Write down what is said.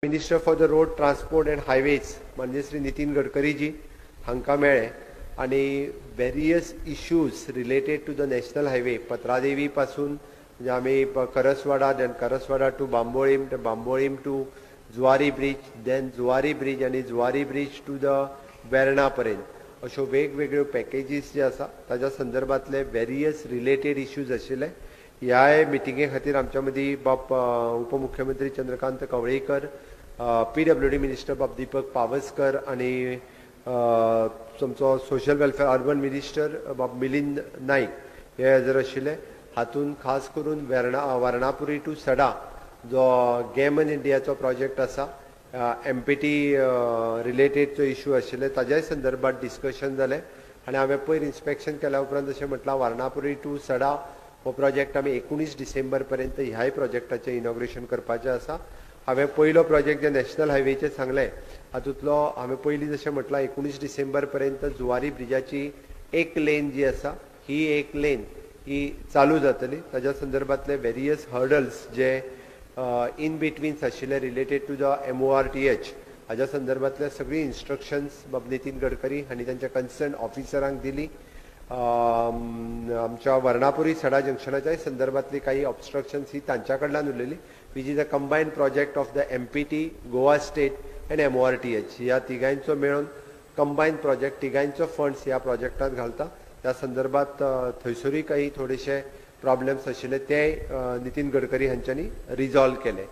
Minister for the road transport and highways माननीय श्री नितीन गडकरीजी हांकां मेळ्ळे आनी various issues related to the national highway, Patradevi पासून म्हणजे आमी Karaswada, then Karaswada to Bambolim, Bambolim to Zuari bridge, then Zuari bridge आनी Zuari bridge to the Verna पर्यंत अश्यो वेगवेगळ्यो पॅकेजीस जे आसा ताज्या संदर्भातले वेरियस रिलेटेड इश्यूज आशिल्ले. ह्याय मिटिंगे खातीर आमच्या मदीं बाब उपमुख्यमंत्री चंद्रकांत कवळेकर, पीडब्ल्यूडी मिनिस्टर बाब दीपक पावसकर आनी तुमचो सोशल वेलफेअर अर्बन मिनिस्टर बाब मिलिंद नाईक हे हजर आशिल्ले. हातूंत खास करून वेर्णा वारणापुरी टू सडा जो गॅमन इंडियाचो प्रोजेक्ट आसा, एमपीटी रिलेटेड जो इश्यू आशिल्ले ताज्याय संदर्भात डिस्कशन जालें. आनी हांवें पयर इन्स्पेक्शन केल्या उपरांत जशें म्हटलां, वारणापुरी टू सडा हो प्रोजेक्ट आमी 19 डिसेंबर पर्यंत ह्याय प्रोजेक्टाचें इनॉग्रेशन करपाचें आसा. हांवें पयलो प्रोजेक्ट जे नॅशनल हायवेचें सांगलें हातूंतलो हांवें पयलीं जशें म्हटलां 19 डिसेंबर पर्यंत जुवारी ब्रिजाची एक लेन जी आसा ही एक लेन ही चालू जातली. ताज्या संदर्भातले वेरियस हर्डल्स जे इन बिटवीन्स आशिल्ले रिलेटेड टू the MORTH हाज्या संदर्भातले सगळीं इन्स्ट्रक्शन्स बाब नितीन गडकरी हांणी तांच्या कन्सर्न ऑफिसरांक दिली. आमच्या वर्णापुरी सडा जंक्शनाच्याय संदर्भातली काही ऑबस्ट्रक्शन्स ही तांच्या कडल्यान उरलेली, which is a combined project of the MPT, Goa state and MORTH. ह्या तिगांयचो मेळून कंबायन प्रोजेक्ट, तिगांयचो फंड्स ह्या प्रोजेक्टात घालता. त्या संदर्भात थंयसरूय काही थोडेशे प्रॉब्लेम्स आशिल्ले ते नितीन गडकरी हांच्यांनी रिजॉल्व केले.